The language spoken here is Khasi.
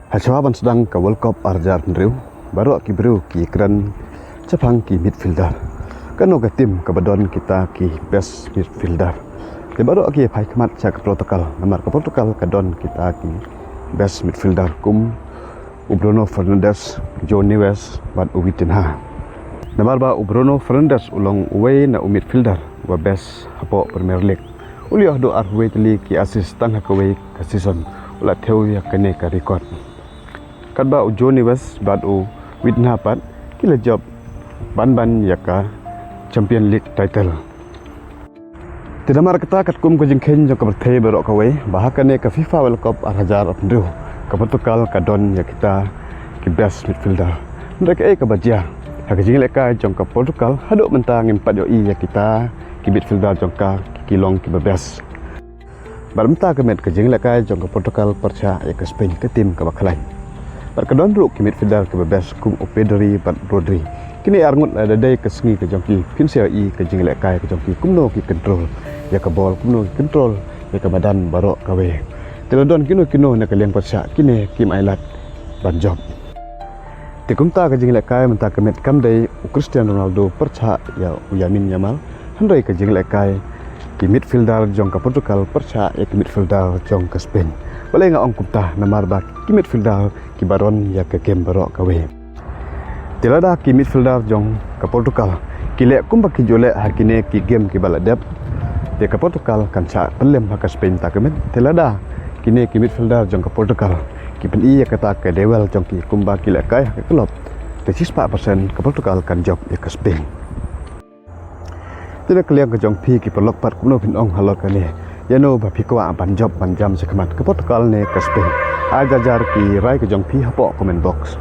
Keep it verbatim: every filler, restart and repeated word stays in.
Hashwa ban sdang ka World Cup ar hajar arphew hynriew, baroh ki briew ki kren shaphang ki midfielder. Kano ka team kaba don kita ki best midfielder? Te baroh ki phai khmat sha ka Portugal, namar ka Portugal ka don kita ki best midfielder kum u Bruno Fernandes, João Neves bad u Vitinha. Namar ba u Bruno Fernandes u long uwei na u midfielder uba best hapoh Premier League. U la ïoh haduh arphew wei tylli ki assist tang ha kawei ka season. U la thew ïa kane ka record. Katba u João Neves bad u Vitinha pat ki la jop ban ban ïa ka Champion League title. Te namar kata katkum ka jingkheiñ jong ka pyrthei baroh kawei ba ha kane ka FIFA World Cup ar hajar arphew hynriew, ka Portugal ka don ïa kita ki best midfielder. Hynrei kaei kaba jia? Ha ka jinglehkai jong ka Portugal haduh mynta ngim pat ïohi ïa kita ki midfielder jong ka ki long kiba best. Bad mynta ka miet ka jinglehkai jong ka Portugal pyrshah ïa ka Spain, ka team kaba khlaiñ. Bad ka don ruh ki midfielder kiba best kum u Pedri bad Rodri. Kine ar ngut lada dei ka sngi ka jong ki, phin sa ïohi ka jinglehkai ka jong ki, kumno ki control ïa ka bol, kumno ki control ïa ka madan baroh kawei. Te la don kino kino na ka liang pyrshah, kine kim ailad ban jop. Te kumta ka jinglehkai mynta ka miet kam dei u Cristiano Ronaldo pyrshah ïa u Lamine Yamal, hynrei ka jinglehkai ki midfielder jong ka Portugal pyrshah ïa ki midfielder jong ka Spain. Balei nga ong kumta? Namar ba ki midfielder kiba run ïa ka game baroh kawei. Te lada ki midfielder jong ka Portugal ki leh kumba ki ju leh ha kine ki game kiba la dep, te ka Portugal kan shah pynlem ha ka Spain mynta ka miet. Te lada kine ki midfielder jong ka Portugal ki pyni ïa kata ka level jong ki kumba ki lehkai ha ka club, te shispah percent ka Portugal kan jop ïa ka Spain. Te na ka liang ka jong phi ki paralok pat, kumno phin ong halor kane? Ïano ba phi kwah ban jop ban jam shakhmat, ka Portugal ne ka Spain? Ai jar jar ki rai ka jong phi hapoh comment box.